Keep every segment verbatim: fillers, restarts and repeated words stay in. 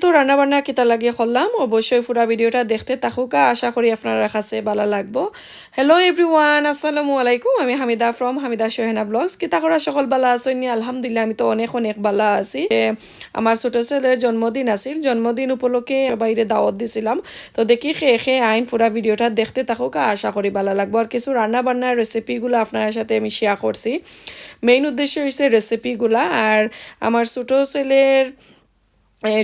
তো রান্না বান্না কিতা লাগি করলাম, অবশ্যই পুরা ভিডিওটা দেখতে থাকুকা। আশা করি আপনারার কাছে ভালা লাগবো। হ্যালো এভরিওয়ান, আসসালামু আলাইকুম। আমি হামিদা from হামিদা শোহেনা ব্লগস। কিতা করা, সকল ভালা আছইন নি? আলহামদুলিল্লাহ, আমি তো অনেক অনেক ভালা আছি। এ, আমার ছোট ছেলের জন্মদিন আছিল, জন্মদিন উপলক্ষে সবাইরে দাওয়াত দিছিলাম। তো দেখি কে কে আইন, পুরা ভিডিওটা দেখতে থাকুকা। আশা করি ভালা লাগবো। আর কিছু রান্না বান্নার রেসিপিগুলা আপনারার সাথে আমি শেয়ার করছি। মেইন উদ্দেশ্য হইছে রেসিপিগুলা। আর আমার ছোট ছেলের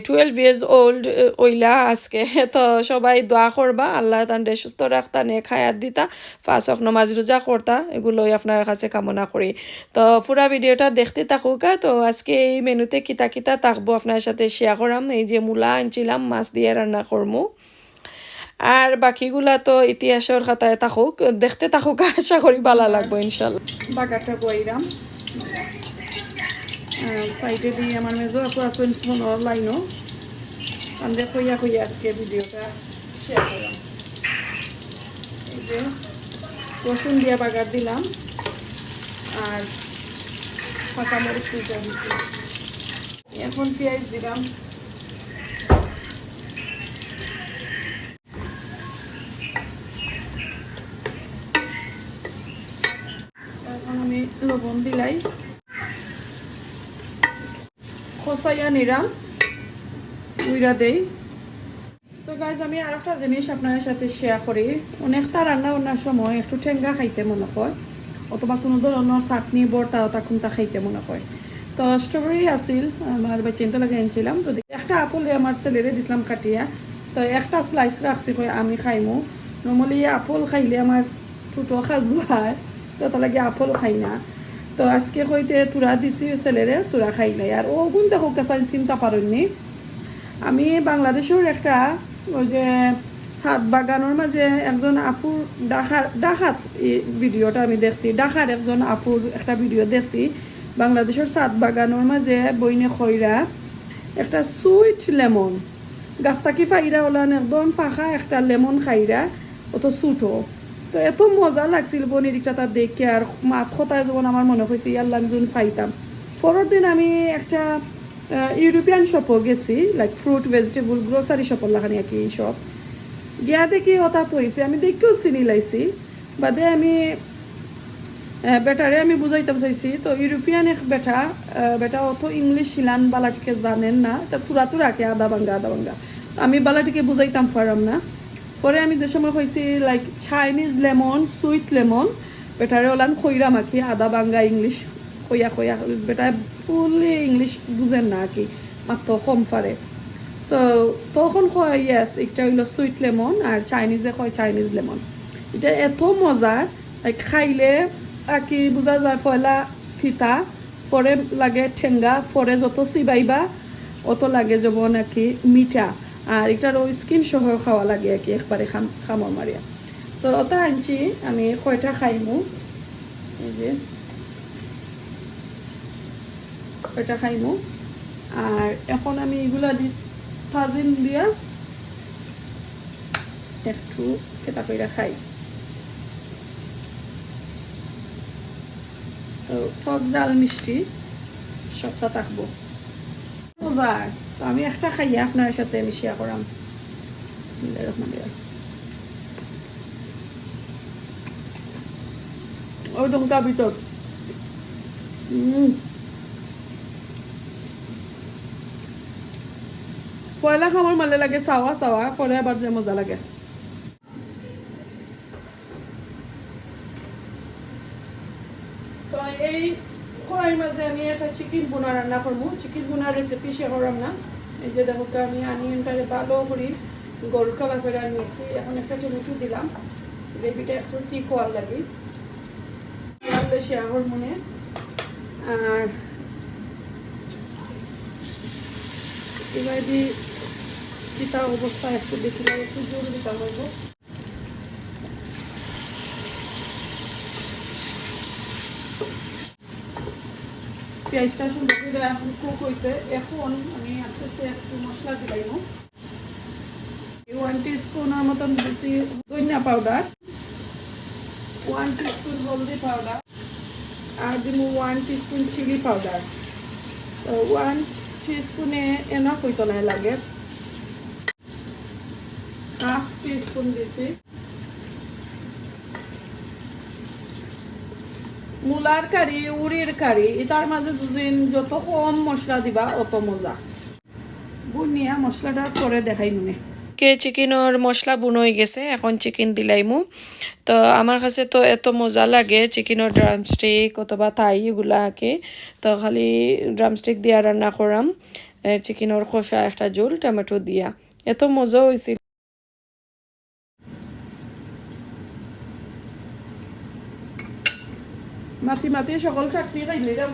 টুয়েলভ ইয়ার্স ওল্ড অইলা আজকে। তো সবাই দোয়া করবা, আল্লাহ তানরে সুস্থ রাখতা, নেক হায়াত দিতা, পাঁচ ওয়াক্ত নমাজ রোজা করতা, এগুলোই আপনারার কাছে কামনা করি। তো পুরা ভিডিওটা দেখতে থাকুকা। তো আজকে এই মেনুতে কিতা কিতা থাকবো আপনারার সাথে শেয়ার করাম। এই যে মূলা আনছিলাম, মাছ দিয়া রান্না করমু। আর বাকিগুলা তো ইতিহাসর খাতায় থাকুক, দেখতে থাকুকা, আশা করি ভালা লাগবো ইনশাল্লাহ। বাগারটা বইরাম। আহ, সাইডে দিয়ে আমার মেজো আপু আছইন ফোনর লাইনো। তানরে কইয়া কইয়া আজকে ভিডিওটা শেয়ার করাম। এই যে রসুন দিয়া বাগার দিলাম আর কাঁচামরিচ কুচা দিছি। এখন পিয়াজ দিলাম। এখন আমি লবণ দিলাই, খসাইয়া নিলাম, উইরা দেই। তো গাইজ, আমি আরেকটা জিনিস আপনারার সাথে শেয়ার করি। অনেকটা রান্না বান্নার সময় একটু টেঙ্গা খাইতে মনে কয়, অথবা কোনো ধরনের চাটনি, ভর্তা, ওটা কোনটা খাইতে মনে কয়। তো স্ট্রবেরি আছিল, আমার বাচ্চাইন্তর লাগি আনছিলাম। তো একটা আপেলে আমার ছেলেরে দিছিলাম কাটিয়া, তো একটা স্লাইস রাখছি, কয় আমি খাইমু। নর্মালি আপেল খাইলে আমার ঠুটো খাজু হয়, তো তার লাগি আপেল খাই না। তো আজকে কইতে থুড়া দিছি ছেলেরে, থুড়া খাইলাই। আর অগুন দেখউক্কা, চিনতা পারইন নি। আমি বাংলাদেশর একটা, ওই যে ছাদ বাগানর মাঝে একজন আপুর, ঢাকার, ঢাকাত এই ভিডিওটা আমি দেখছি, ঢাকার একজন আপুর একটা ভিডিও দেখছি। বাংলাদেশর ছাদ বাগানর মাঝে বইনে খইরা একটা সুইট লেমন, গাছ থাকি ফাইরা ওলান একদম ফাঁকা একটা লেমন খাইরা, অত ছোট। তো এত মজা লাগছিল বইনের ইকটা তার দেখে, আর মাত কথায় যখন আমার মনে হয়েছে, "ইয়াল্লা, আমি যখন পাইতাম।" পরের দিন আমি একটা, আহ, ইউরোপিয়ান শপও গেছি, লাইক ফ্রুট, ভেজিটেবল, গ্রোসারি শপর লাখানি আর কি এই শপ। গিয়া দেখি হঠাৎ হয়েছে, আমি দেখেও চিনি লাইছি। বাদে আমি, আহ, বেটারে আমি বুঝাইতাম চাইছি, তো ইউরোপিয়ান এক বেটা, আহ, বেটা অত ইংলিশ হিলান বালাটিকে জানেন না, তা তুরা তুরা আঁকে আধা ভাঙ্গা, আধা ভাঙ্গা। তো আমি বালাটিকে বুঝাইতাম পারলাম না। পরে আমি যে সময় কইছি, like, Chinese lemon, sweet lemon, বেটারে ওলান খইরাম আর কি, আধা ভাঙ্গা ইংলিশ কইয়া কইয়া, বেটায় ফুলি ইংলিশ বুঝেন না আর কি, মাত্র কম পারে। সো তখন কয়, "ইয়েস, একটা হইলো সুইট লেমন, আর চাইনিজে কয় চাইনিজ লেমন।" এটা এত মজা, লাইক, খাইলে আর কি বুঝা যায়, পয়লা তিতা, পরে লাগে টেঙ্গা, পরে যত চিবাইবা, অত লাগে যেমন আর কি মিঠা। আর এটার ওই স্কিন সহ খাওয়া লাগে আর কি, একবারে খাম-, কামড় মারিয়া। সো ওটা আনছি, আমি কয়টা খাইমু, এই যে কয়টা খাইমু। আর এখন আমি এগুলা দি-, তাজিন দিয়া একটু খেতা কইরা খাই। তো টক ঝাল মিষ্টি সবটা থাকবো। মজা। তো আমি একটা খাইয়া আপনার সাথে আমি শেয়ার করাম। বিসমিল্লাহির রহমানির রহিম। ওই দমকা ভিতর। উম। পয়লা খাবার মালে লাগে চাওয়া চাওয়া, পরে আবার যে মজা লাগে। তো এই কড়াইর মাঝে আমি একটা চিকেন ভুনা রান্না করবো। চিকেন ভুনার রেসিপি শেয়ার করলাম না। এই যে দেখো, তো আমি অনিয়নটারে ভালো করি গোল্ড কালার করে নিয়েছি। এখন একটা টমেটো দিলাম, গ্রেভিটা একটু থিক হওয়ার লাগি। শেয়ার করবো মনে। আর এবার দি কিতা অবস্থা একটু দেখি, একটু জোর দিতে হইব। পেঁয়াজটা সুন্দর করে এখন কুক হইছে। এখন আমি আস্তে আস্তে একটু মশলা দিলাইমু। ওয়ান টিস্পুনর মতন দিছি ধনিয়া পাউডার, ওয়ান টিস্পুন হলদি পাউডার, আর দিমু ওয়ান টিস্পুন চিলি পাউডার। তো ওয়ান টিস্পুনে এনাফ হইতো না লাগে। হাফ টিস্পুন দিছি। মুলার কারি, উরির কারি, ইতার মাঝে যুদিন যত কম মশলা দিবা, অত মজা। বুনিয়া মশলাটা পরে দেখাইমুনে। কে চিকেনর মশলা বুন অই গেছে, এখন চিকেন দিলাইমু। তো আমার কাছে তো এত মজা লাগে চিকেনর ড্রামস্টিক অথবা থাই এগুলা আর কি। তো খালি ড্রামস্টিক দিয়া রান্না করাম, এ, চিকেনর কষা একটা ঝোল টমেটো দিয়া, এত মজা অইছিল। মাতি মাতি সকল চাটনি খাইলে যাও।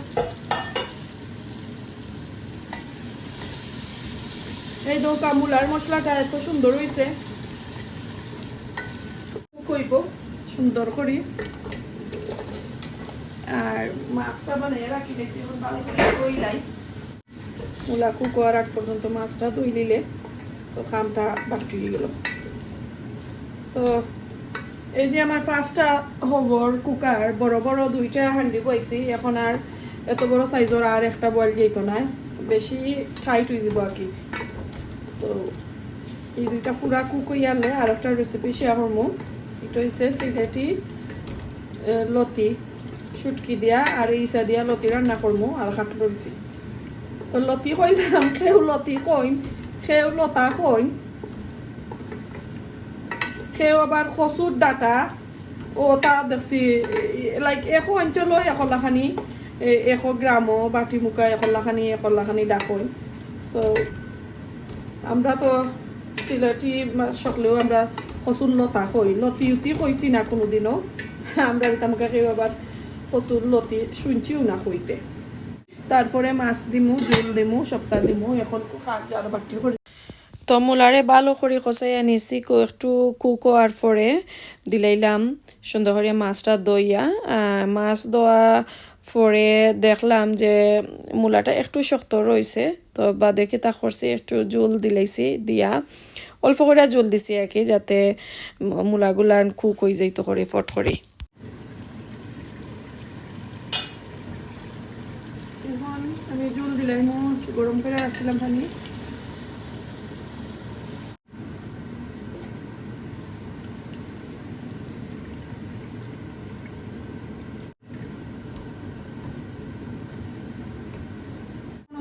এই দেখো, মুলার মশলাটা এত সুন্দর হইছে, কইব সুন্দর করি। আর মাছটা বানাইয়া রাখি দিয়েছি, এখন ভালো করে ধুইলাই। মুলা কুক হওয়ার আগ পর্যন্ত মাছটা ধুই নিলে তো কামটা বাকি হয়ে গেল। তো এই যে আমার পাঁচটা হবর কুকার, বড় বড় দুইটা হান্ডি বইছি, এখন আর এত বড় সাইজর আর একটা বয়েল যেত না, বেশি টাইট হয়ে যাব আর কি। তো এই দুইটা পুরা কুক হইয়ালে আর একটা রেসিপি শেয়ার করবো। এটা হইছে সিলেটি, এ, লতি, শুটকি দিয়া আর ইসা দিয়া লতি রান্না করবো আর কাঠল রইছি। তো লতি কইলাম, কেউ লতি কইন, কেউ লতা কইন, কেউ আবার কচুর ডাটা, ও তা দেখছি, লাইক, একো অঞ্চল, একো লাখানি, এ, একো গ্রামও, বাটি মুখা, একো লাখানি, একো লাখানি ডাকই। সো, আমরা তো সিলেটি মা-, সকলেও আমরা কচুর লতা কই, লতি উতি কইছি না কোনোদিনও। আমরা ইতা মুখা কেউ আবার কচুর লতি শুনছিও না কইতে। তারপরে মাছ দিমু, ঝোল দিমু, সবটা দিমু। এখন কাজ আর বাকি করে। তো মুলারে ভালো করি কষাইয়া নিছি, কো-, একটু কুক হওয়ার পরে দিলাইলাম সুন্দর করে মাছটা ধইয়া। আহ, মাছ ধোয়া পরে দেখলাম যে মুলাটা একটু শক্ত রইছে, তো বাদে কিতা করছি, একটু ঝোল দিলাইছি, দিয়া অল্প করে ঝোল দিছি আর কি, যাতে মু-, মুলাগুলান কুক হয়ে যাইতো করে ফট করি। এখন আমি ঝোল দিলাইমু, গরম করে রাখছিলাম পানি।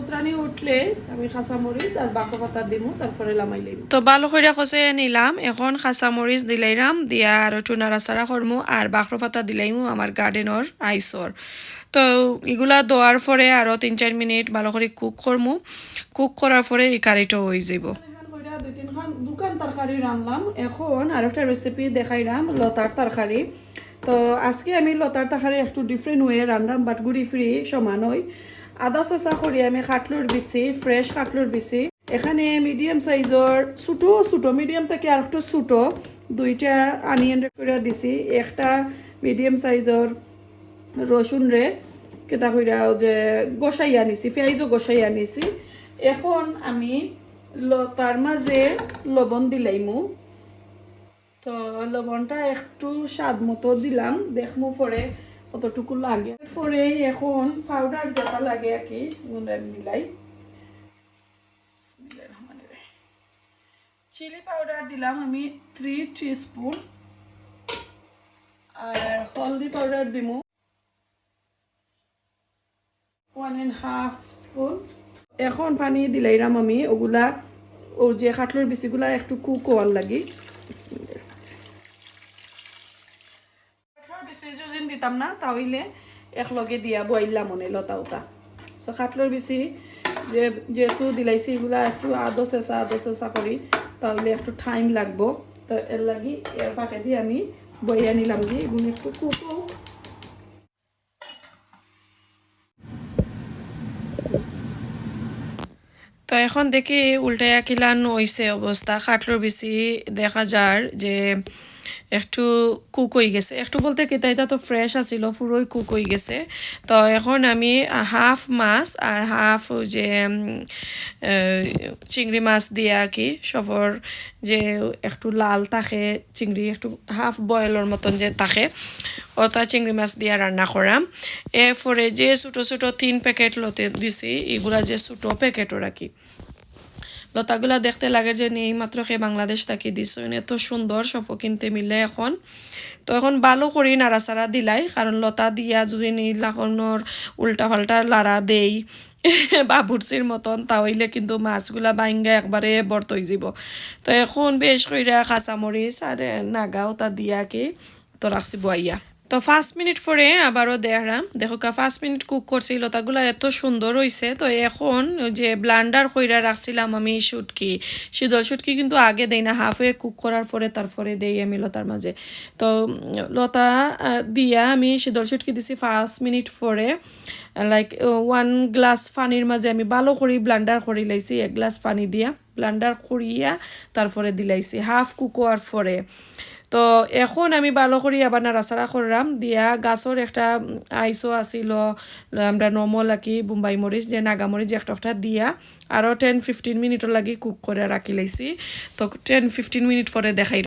উতরানি উঠলে আমি কাঁচামরিচ আর বাঁকর পাতা দিমু, তারপরে লামাই লইমু। তো ভালো কইরা কষাইয়া নিলাম, এখন কাঁচামরিচ দিলাইরাম, দিয়া আর একটু নাড়াচাড়া করমু আর বাঁকর পাতা দিলাইমু আমার গার্ডেনর আইসর। তো ইগুলা দেওয়ার পরে আরো তিন চার মিনিট ভালো করে কুক করমু, কুক করার পরে এই কারিটা হয়ে যাইব। এখান কইরা দুই তিন খান দোকান তরকারি রানলাম, এখন আর একটা রেসিপি দেখাইরাম লতার তরকারি। তো আজকে আমি লতার তরকারি একটু ডিফারেন্ট ওয়ে রানলাম, বাট ঘুরি ফিরি সমান হই। আদা চেঁচা করি আমি কাঠলর বিচি, ফ্রেশ কাঠলর বিচি। এখানে মিডিয়াম সাইজর ছোটো ছোটো, মিডিয়াম থেকে আর একটু ছোটো দুইটা অনিয়ন করে দিছি, একটা মিডিয়াম সাইজর রসুন রে কেতা কইরা ও যে গোসাই আনিছি, পেঁয়াজও গোসাই আনিছি। এখন আমি লতার মাঝে লবণ দিলাইমু। তো লবণটা একটু স্বাদ মতো দিলাম, দেখমু পরে কতটুকু লাগে। পরে এখন পাউডার যেটা লাগে আর কি, গুঁড়া দিলাই। বিসমিল্লাহির রহমানির রহিম। চিলি পাউডার দিলাম আমি থ্রি টিস্পুন, আর হলদি পাউডার দিমু ওয়ান অ্যান্ড হাফ স্পুন। এখন পানি দিলাইরাম আমি ওগুলা, ও যে কাঠলর বিচিগুলা একটু কুক হওয়ার লাগি। বিসমিল্লাহ। কাঠলর বিচি যদি দিতাম না, তাহলে একলগে দিয়া বইলাম মনে লতা উতা। সো কাঠলর বিচি যে, যেহেতু দিলাইছি, এগুলা একটু আদো চেঁচা, আদো চেঁচা করি, তাহলে একটু টাইম লাগবো। তো এর লাগি এর ফাঁকেদি আমি বইয়া নিলাম যে এগুলো একটু কুক হোক। তো এখন দেখি উল্টাইয়া কিলান অইছে অবস্থা। কাঠলর বিচি দেখা যার যে একটু কুক হয়ে গেছে, একটু বলতে কিতা, এটা তো ফ্রেশ আছিল, পুরোই কুক হয়ে গেছে। তো এখন আমি হাফ মাছ আর হাফ ওই যে, উম, আহ, চিংড়ি মাছ দিয়া আর কি, সবর যে একটু লাল থাকে চিংড়ি, একটু হাফ বয়েলর মতন যে থাকে, ওটা চিংড়ি মাছ দিয়া রান্না করাম। এরপরে যে ছোটো ছোটো তিন প্যাকেট লতি দিছি, এগুলা যে ছোটো প্যাকেটও রাখি। লতাগুলা দেখতে লাগে যে নেই মাত্র কে বাংলাদেশ থাকি দিছইন, এত সুন্দর, সবও কিনতে মিলে এখন। তো এখন ভালো করি নাড়াচাড়া দিলাই, কারণ লতা দিয়া যদি নি লাকড়র উল্টা পাল্টা লাড়া দেই বাবুর্চির মতন, তা অইলে কিন্তু মাছগুলা বাইঙ্গা একবারে বর্ত অই যিব। তো এখন বেশ কইরা কাঁচামরিচ আর নাগাও তা দিয়া কি তো রাখছি বওয়াইয়া। তো পাঁচ মিনিট পরে আবারও দেখরাম, দেখউক্কা পাঁচ মিনিট কুক করছি, লতাগুলা এত সুন্দর অইছে। তো এখন ওই যে ব্লান্ডার কইরা রাখছিলাম আমি শুটকি, শীতল শুটকি কিন্তু আগে দেই না, হাফওয়ে কুক করার পরে তারপরে দেই আমি লতার মাঝে। তো উম, লতা আহ, দিয়া আমি শীতল শুটকি দিছি পাঁচ মিনিট পরে, লাইক ওয়ান গ্লাস পানির মাঝে আমি ভালো করি ব্লান্ডার করি লাইছি এক গ্লাস পানি দিয়া। ব্লান্ডার করিয়া তারপরে দিলাইছি হাফ কুক অওয়ার পরে। তো এখন আমি ভালো করি আবার নাড়াচাড়া কররাম, দিয়া গাছর একটা আইসও আছিল, আমরা নর্মাল আর কি বোম্বাই মরিচ, যে নাগা মরিচ যে একটা একটা দিয়া আরও টেন ফিফটিন মিনিটর লাগি কুক করে রাখি লাইছি। তো টেন ফিফটিন মিনিট পরে দেখাই।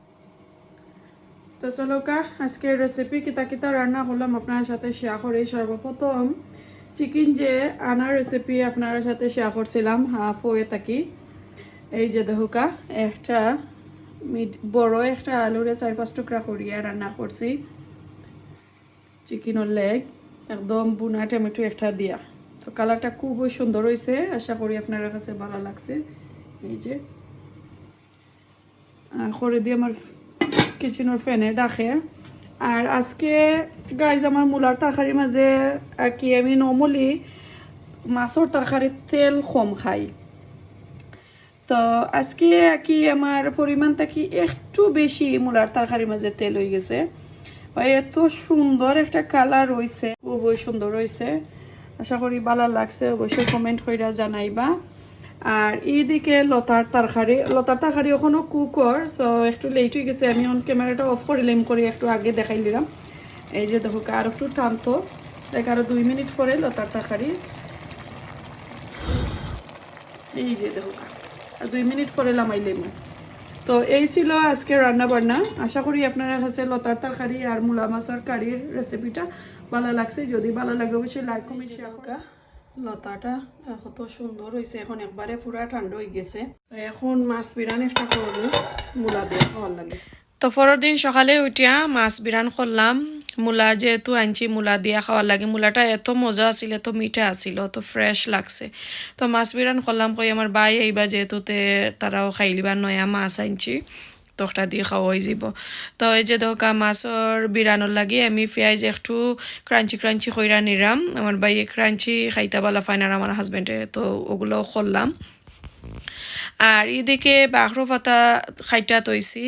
তো চলউক্কা, আজকে রেসিপি কিতা কিতা রান্না করলাম আপনার সাথে শেয়ার করি। সর্বপ্রথম চিকেন যে আনার রেসিপি আপনার সাথে শেয়ার করছিলাম হাফওয়ে থাকি। এই যে দেখউক্কা, একটা মিড বড় একটা আলুরে চার পাঁচ টুকরা করিয়া রান্না করছি। চিকেনর লেগ একদম বুনা টমেটো একটা দিয়া। তো কালারটা খুবই সুন্দর অইছে, আশা করি আপনার কাছে ভালো লাগছে। এই যে আহ, করে দিয়ে আমার কিচেনর ফ্যানে ডাকে। আর আজকে গাইজ আমার মুলার তরকারির মাঝে আর কি আমি নর্মালি মাছর তরকারিত তেল কম খাই। তো আজকে আর কি আমার পরিমাণ থাকি একটু বেশি মুলার তরকারির মাঝে তেল অই গেছে। ভাই, এত সুন্দর একটা কালার অইছে, খুবই সুন্দর অইছে। আশা করি ভালো লাগছে, অবশ্যই কমেন্ট কইরা জানাইবা। আর এইদিকে লতার তরকারি, লতার তরকারি এখনো কুক অর, সো একটু লেট অই গেছে। আমি অন ক্যামেরাটা অফ করিলাম, করি একটু আগে দেখাই দিলাম। এই যে দেখউক্কা, আর একটু টানতো, লাইক আরো দুই মিনিট পরে লতার তরকারি। এই যে দেখউক্কা, আর দুই মিনিট পরে লামাইলাম। তো এই ছিল আজকে রান্না বান্না। আশা করি আপনার কাছে লতার তরকারি আর মুলা মাছর কারির রেসিপিটা ভালো লাগছে। যদি ভালো লাগে অবশ্যই লাইক কমেন্ট শেয়ার করবা। লতাটা আহ, কত সুন্দর অইছে, এখন একবারে পুরা ঠান্ডা অই গেছে। এখন মাছ বিরান একটা করবো মুলা দিয়া খাওয়ার লাগি। তো পরের দিন সকালে উঠিয়া মাছ বিরান করলাম, মুলা যেহেতু আনছি মুলা দিয়া খাওয়ার লাগি। মুলাটা এত মজা আছিল, এত মিঠা আছিল, এত ফ্রেশ লাগছে। তো মাছ বিরান করলাম, কই আমার ভাই আইবা যেহেতু, তে তারাও খাইলিবা, নয়া মাছ আনছি। তখটা দি খাওয়া অই যিব। তো এই যে দেখউক্কা মাছর বিরানর লাগি আমি পিয়াইজ একটু ক্রাঞ্চি ক্রাঞ্চি কইরা নিরাম। আমার ভাইয়ে ক্রাঞ্চি খাইতা ভালা পাইন আর আমার হাজবেন্ডে, তো ওগুলাও করলাম। আর এদিকে বাখরো পাতা খাইটা তৈছি,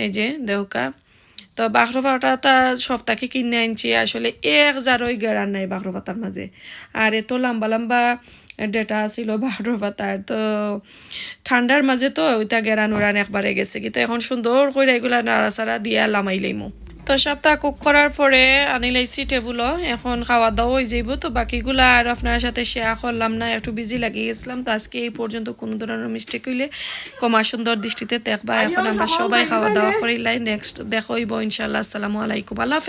এই যে দেখউক্কা। তো বাখরো পাতা সব থাকি কিনে আনছি, আসলে এক জারই গেরান নাই বাখরো পাতার মাঝে। আর এত লম্বা লম্বা ডেটা আছিল বাখরো পাতার, তো ঠান্ডার মাঝে তো ওইটা গেরান উরান একবারে গেছে গি। তো এখন সুন্দর কইরা এগুলা নাড়াচাড়া দিয়া লামাই লইমু। তো সবটা কুক করার পরে আনিলাইছি টেবুলো, এখন খাওয়া দাওয়া অই যাইব। তো বাকিগুলা আর আপনার সাথে শেয়ার করলাম না, একটু বিজি লাগি গেছিলাম। তো আজকে এই পর্যন্ত, কোনো ধরনের মিস্টেক অইলে ক্ষমা সুন্দর দৃষ্টিতে দেখবা। এখন আমরা সবাই খাওয়া দাওয়া করিলাই, নেক্সট দেখা অইব ইনশাআল্লাহ। আসসালামু আলাইকুম, আল্লাহ হাফেজ।